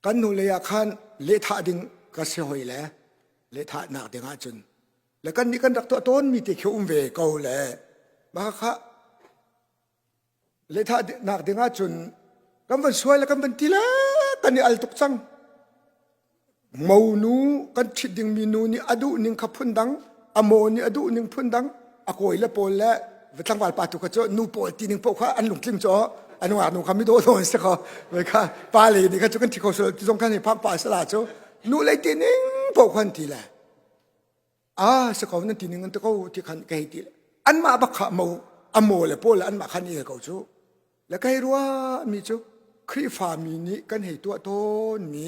Kan hnu lei ah khan lehthah ding ka si hoi le lehthahnak ding ahcun le kan nih kan rak tuah tawnmi te khi um ve ko le mah kha lehthahnak ding ahcun kan van suai le kan van ti le kan i al tuk cang. Monu kan ṭhit dingmi nu nih a duh ning kha phundang, a maw nih a duh ning phundang, a kawi le pawl le tlangval pa tu kha cu nu pawl ti ning paoh kha an lungtling cu an ngaknu kha midawh dawh an si kho. Ve kha pa le nih kha cu kan thi kho sual ti zong khan hi phak pa sala cu nu lei ti ning paoh khan ti le a si ko nan ti ning an ti ko ti khan ka hei ti le anmah bak kha mo a maw le pawl le anmah khan i ko cu le kai ruah mi cu Khrihfa mi nih kan hei tuah tawn mi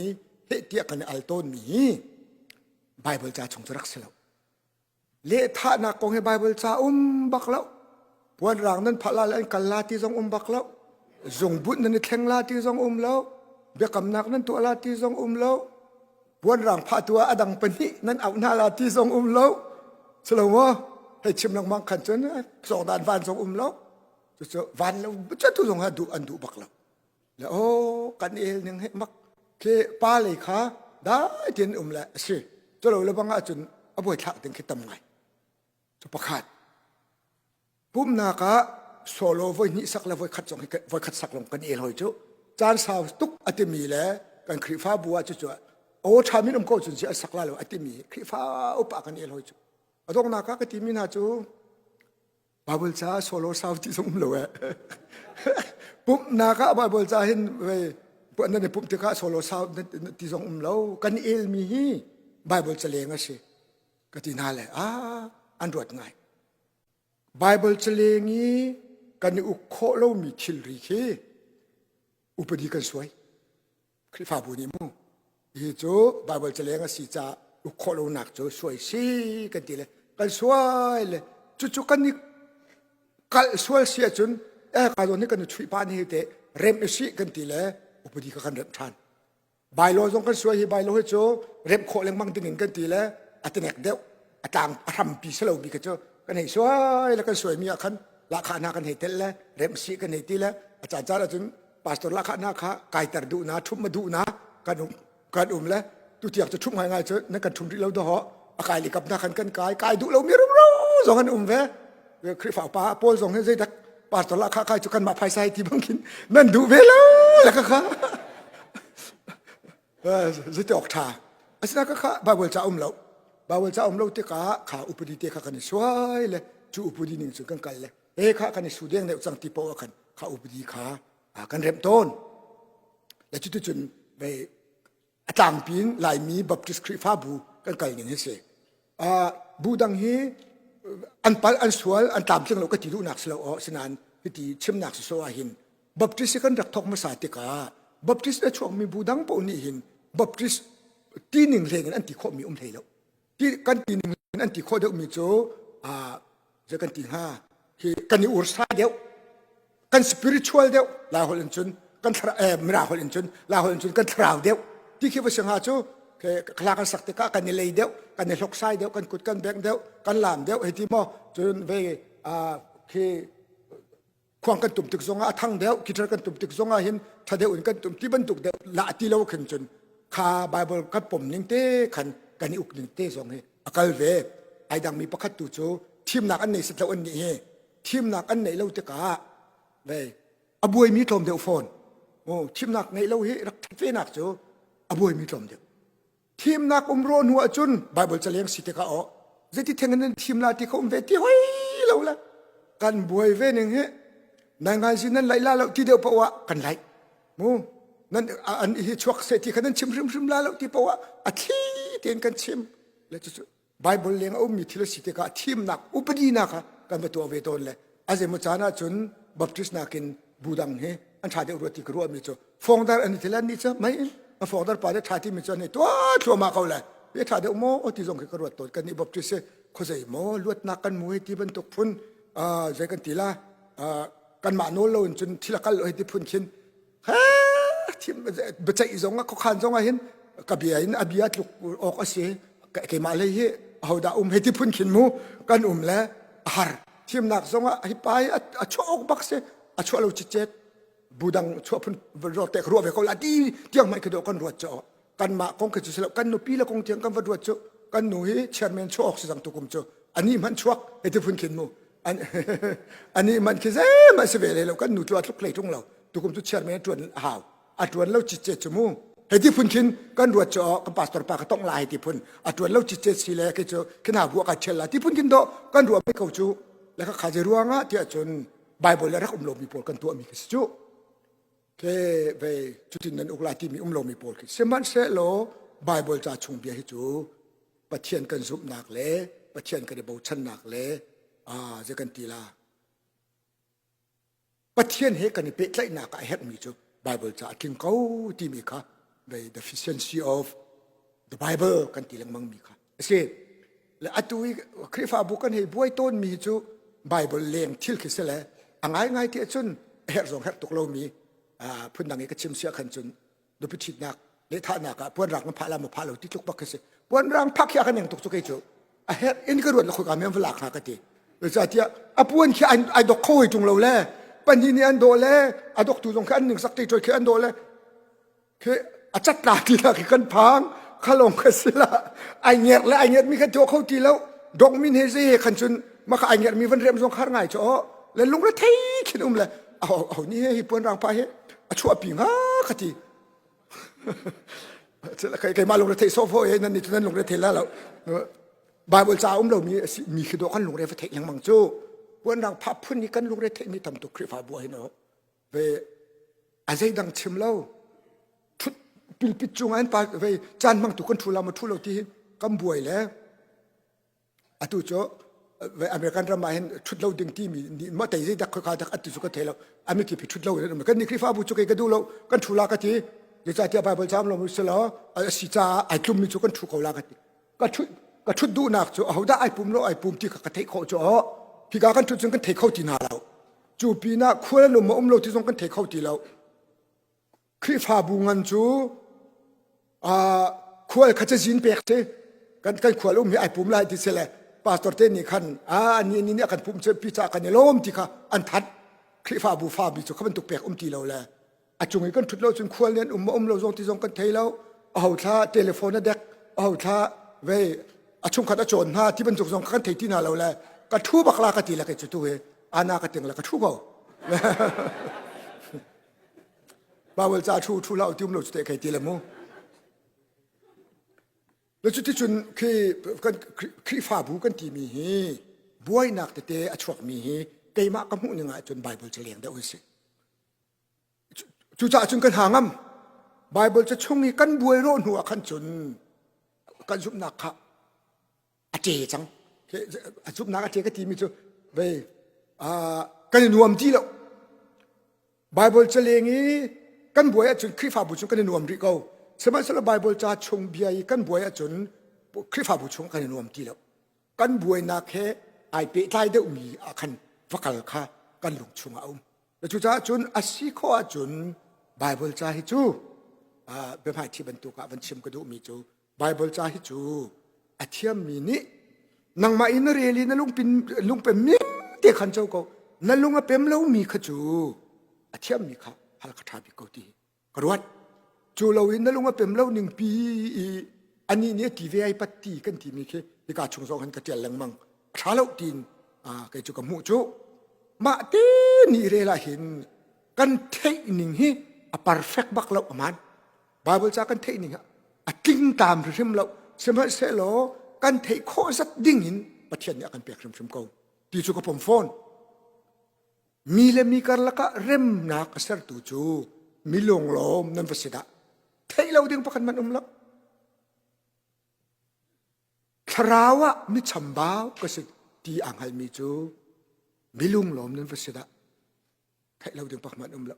heh tiah kan i al tawn mi hi Bible ca chung cu rak si lo lehthahnak kong hi Bible ca um bak lo puan rang nan phah la le an kal la ti zong um bak lo zungbut nan i thleng la ti zong um lo biakamnak nan tuah la ti zong um lo Puanrang phahtu ah a dang pahnih nan auh hna la ti zong um lo. Silo maw? Hei chim lengmang khan cun sawngdan van zong um lo. Cucu van lo tu zong ha duh an duh bak lo. Le oh kan el ning he mak khi pa lei kha dai tin um le a si. Culo le bang ahcun a buai thlak ding khi tam ngai. Cu pakhat. Pumhnak ah solo voi hnih sak le voi khat zong hi voi khat sak lawng kan el hoi cu. Caan sau tuk a timi le kan Khrihfabu ah cucu aw ṭha min um ko cun si a sak la lo a timi Khrihfa upa kan el hoi cu. A donghnak ah ka timi hna cu Bible ca solo sau ti zong um lo eh. Pumhnak ah Bible ca hin vei nan i pumh tikah solo sau ti zong um lo. Kan elmi hi Bible caleng a si. Ka ti hna le ah an ruat ngai. Baibal caleng i kan i uk khawh lomi thilri khi upadi kan suai. Khrihfabu nih mu hi cu Baibal caleng a si caah uk khawh lonak cu suai si kan ti le kan suai le cucu kan i kalh sual si ahcun eh ka zawn hi kan i chuih pah ni te remh i sih kan ti le upadi kha kan remh ṭhan. Bailo zong kan suai hi bailo hi cu remh khawh lengmang ding in kan ti le a tenek deuh a tlang a hrampi si lo bi kha cu kan hei suai le kan suai mi ah khan lahkhah hna kan hei tel le remh si kan hei ti le a caan caan ahcun pastor lahkhah hna kha kaiter duh na ṭhumh ma duh na kan um kan um le tu tiang cu ṭhumh ngaingai cu nan kan ṭhum rih lo dawh a kai likap hna khan kan kai kai duh lo mi rumro zong an um ve Khrihfa upa pawl zong hi zeidak pastor lah kha kai cu kanmah phaisa ti bang khin nan duh ve lo le ka kha zeiti awk ṭha asina ka kha Bible ca um lo Bible ca um lo tikah kha upadi te kha kan i suai le cu upadi ning cun kan kal le he kha kan i su deng deuh cang ti poah khan kha upadi kha kan remh tawn le cuticun ve a tlangpi in Laimi Baptist Khrihfabu kan kal ning hi si. Uh, bu dang hi an pal an sual an tlamtling lo ka ti duhnak si lo aw sinain hiti chimnak si so ah hin Baptist kan rak thok hmasa tikah Baptist a chuakmi bu dang paoh nih hin Baptist tining hleng in an ti khawhmi um hlei lo. Ti kan tining an ti khawh deuhmi cu uh, zei kan ti hnga hi kan i ursa deuh kan spiritual deuh lai holh in cun kan thlarau eh, mirang holh in cun lai holh in cun kan thlarau deuh ti khi va si hnga cu khla kan sak tikah kan i lei deuh kan i hloksai deuh kan kut kan bengh deuh kan lam deuh hei ti maw cun ve khi khuang kan tum tik zongah a thang deuh guitar kan tum tik zongah hin tha deuh in kan tum ti bantuk deuh la ti lo khin cun kha bible kan pom ning te khan kan i uk ning te zong hi a kal ve ai dang mi pakhat tu cu thimnak an nei set lo an nih hi thimnak an neih lo tikah ve a buaimi tlawm deuh fawn thimnak ngeih lo hi rak that ve nak cu a buaimi tlawm deuh thimnak um ro hnu ahcun Bible caleng si tikah aw zeiti theng in nan thim la ti kha um ve ti hoi lo le kan buai ve ning hi nai ngai si nan laih la lo ti deuh paoh ah kan laih mu nan an hi chuak se ti kha nan chim hrimhrim la lo ti paoh ah a thli tein kan chim le cucu Bible leng a ummi thil a si tikah thimnak upadi nak kha kan va tuah ve tawn le a zeimaw caan ahcun Baptist nakin bu dang hi an ṭha deuh rua ti ka ruahmi cu fongdar an i thil an nih cu mei in a fongdar pa le ṭha timi cu an i tuah thluahmah ko le hi ṭha deuh maw ti zong khi ka ruat tawn kan nih Baptist hi khuazei maw luatnak kan mu hei ti bantuk phun zei kan ti la kanmah nawl lo in cun thil a kal lo hei ti phun khin biaceih zong ah khuakhan zong ah hin ka bia in a bia tluk awk a si keimah lei hi ahodah um hei ti phun khin mu kan um le a har thimnak zong ah hi pa hi a chuah awk bak si a chuah lo citcet. budang chuah phun ruat te ruah ve ko la ti tiang mai khi do kan ruat cho kan mah kong khi chu silo kan nupi le kong tiang kan va ruat chu kan nu hi chairman chuak ok si zang tu kum chu ani man chuak heti phun khin mu ani man khi zeihmanh si ve le lo kan nu tu a tluk hlei tung lo tukum cu chairman tuan hau a tuan lo cicce cu mu heti phun khin kan ruat cu kan pastor pa ka tong lai ti phun a tuan lo cicce si le ke cu khina bua ka thial la ti phun khin do kan ruah mi ko cu le ka kha je ruanga tiah cun bible le rak um lo mi pawl kan tuah mi khi si cu ke ve cutin nan uk lai ti mi um lo mi pawl khi sihmanhsehlaw bible ca chung bia hi cu Pathian kan zumhnak le Pathian kan i bochannak le aa zei kan ti la Pathian he kan i pehtlaihnak ah a herhmi cu Bible ca a tling ko timi kha the deficiency of the Bible kan ti lengmang mi kha a si. Le atu i Khrihfabu kan hei buai tawnmi cu Bible leng thil khi si le a ngaingai ti ahcun a herh zong herh tuk lomi phundang i ka chim sia khan cun nupi ṭhitnak lehthahnak ah puanrang na phah la ma phah lo ti tluk bak khi si puanrang phak khi a kan eng tuk cu kei cu a herh in ka ruat la khoi ka men va lak hna ka ti tiah a puan khi ai dok kho hoi ṭung lo le pahnih nih an dawh le a doktu zong khi an ning sak te khi an dawh le khi a cat la ti la khi kan phang khalong kha si la ai ngerh le ai ngerh mi kha tuah kho ti lo dok min he zei he khan cun ma kha ai ngerh mi van rem zong khar ngai cho le lungre thei khin um le aho ni he hi puan rang pa he a chuahpi hnga ka ti keimah lungre theih sawh fo nan nih nan lungre thei la lo Bible ca um lomi mi khi dawh kan lungre va theih lengmang cu puanrang phah phun hi kan lungre theih mi tam tuk Khrihfabu hin ve a zeidang chim lo thut pilpit cung an pa ve caan hmang tu kan thu la ma thu lo ti kan buai le atu cu American ram ah hin ṭhut lo ding timi nih ma tei zei dak khoika dak atu cu ka thei lo ami ki ṭhut lo in kan ni Khrihfabu cu kei ka duh lo kan ṭhu la ka ti zeicahtiah Bible caam lo si lo a si caah ai tlum mi cu kan ṭhu ko la ka ti ka ṭhut ka ṭhut duhnak cu ahodah ai pum lo ai pum ti kha ka theih khawh cu hika kan ṭhut cun kan thei kho ti hna lo cu pinah khual an um ma um lo ti zong kan thei kho ti lo Khrihfabu ngan cu khual kha cazin pek si kan kan khual um hi ai pum lai ti si le pastor te nih khan a ni ni nih a kan pum pi ca kan i lawm ti kha an thanh Khrihfabu fa bi cu kha bantuk pek um ti lo le a cung i kan thut lo cun khual nih an um ma um lo zong ti zong kan thei lo a ho thla telephone a dek a ho thla vei a chungkhat a cawn hna ti bantuk zong kan thei ti hna lo le ka thu bak la ka ti le kei cu tu hi ana ka ting le ka thu ko Bible ca thu thu hlah ti um lo cu te kai ti le mu. Le cu ticun khi kan Khrihfabu kan timi hi buainak tete a chuakmi hi keimah ka hmuh ning ahcun Bible ca leng deuh an si. Cucaah cun kan ha ngam. Bible ca chung i kan buai rawh hnu ah khan cun kan zumhnak kha a ṭe cang. A zumhnak a ṭe ka timi cu vei kan i nuam ti lo. Bible caleng i kan buai ahcun Khrihfabu cu kan i nuam rih ko. Sihmanhsehlaw Bible ca chung bia i kan buai ahcun Khrihfabu chung kan i nuam ti lo. Kan buainak he ai pehtlai deuhmi ah khan va kal kha kan lung chungah a um. Cucaah cun a si khawh ahcun Bible ca hi cu biahmaithi bantuk ah van chim ka duhmi cu Bible ca hi cu a thiammi nih nangmah in na rel i na lungpin lungpem mi te khan co ko na lung a pem lomi kha cu a thiammi kha hal kha ṭha bik ko ti ka ruat cu lo in na lung a pem lo ning pi i anih nih a ti ve ai pat ti kan timi khi hika chung zong han ka ṭial lengmang a ṭha lo tiin kei cu ka hmuh cu mah te nih rel ah hin kan theih ning hi a perfect bak lo aman Bible ca kan theih ning a tling tam hrimhrim lo sihmanhsehlaw kan theih khawh zat ding in Pathian nih a kan pek hrimhrim ko ti cu ka pom fawn mi le mi karlak ah remnak a sertu cu mi lunglawm nan va si dah theih lo ding pakhat man um lo thlarau ah mi chambau ka si ti aa hngalmi cu mi lunglawm nan va si dah theih lo ding pakhat man um lo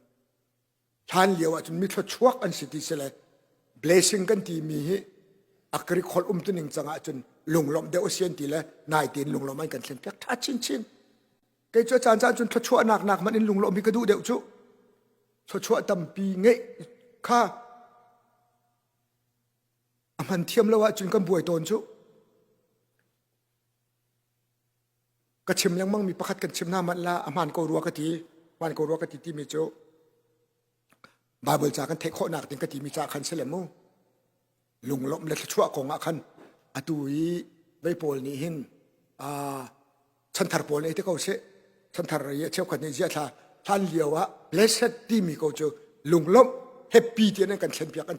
Hlan lio ahcun mi thluachuak an si ti si le blessing kan timi hi a Greek holh umtuning cang ahcun lunglawmh deuh a si an ti le nai tein lunglawmh an kan thlen piak ṭha chinchin. Kei cu a caan caan cun thluachuahnak nak hmanh in lunglawmh hi ka duh deuh cu. Thluachuah tampi ngeih kha a hman thiam lo ahcun kan buai tawn cu. Ka chim lengmang mi pakhat kan chim hna manh la a hmaan ko rua ka ti. Hmaan ko rua ka ti timi cu. Bible ca kan theih khawhnak ding ka timi ca khan si le mu. Lunglawmh le thluachuah kong ah khan atu i vei pawl nih hin chanthar pawl nih ti ko seh chanthar i cheukhat nih zia thla hlan lio ah blessed timi ko cu lunglawmh happy ti an kan thlen piak an.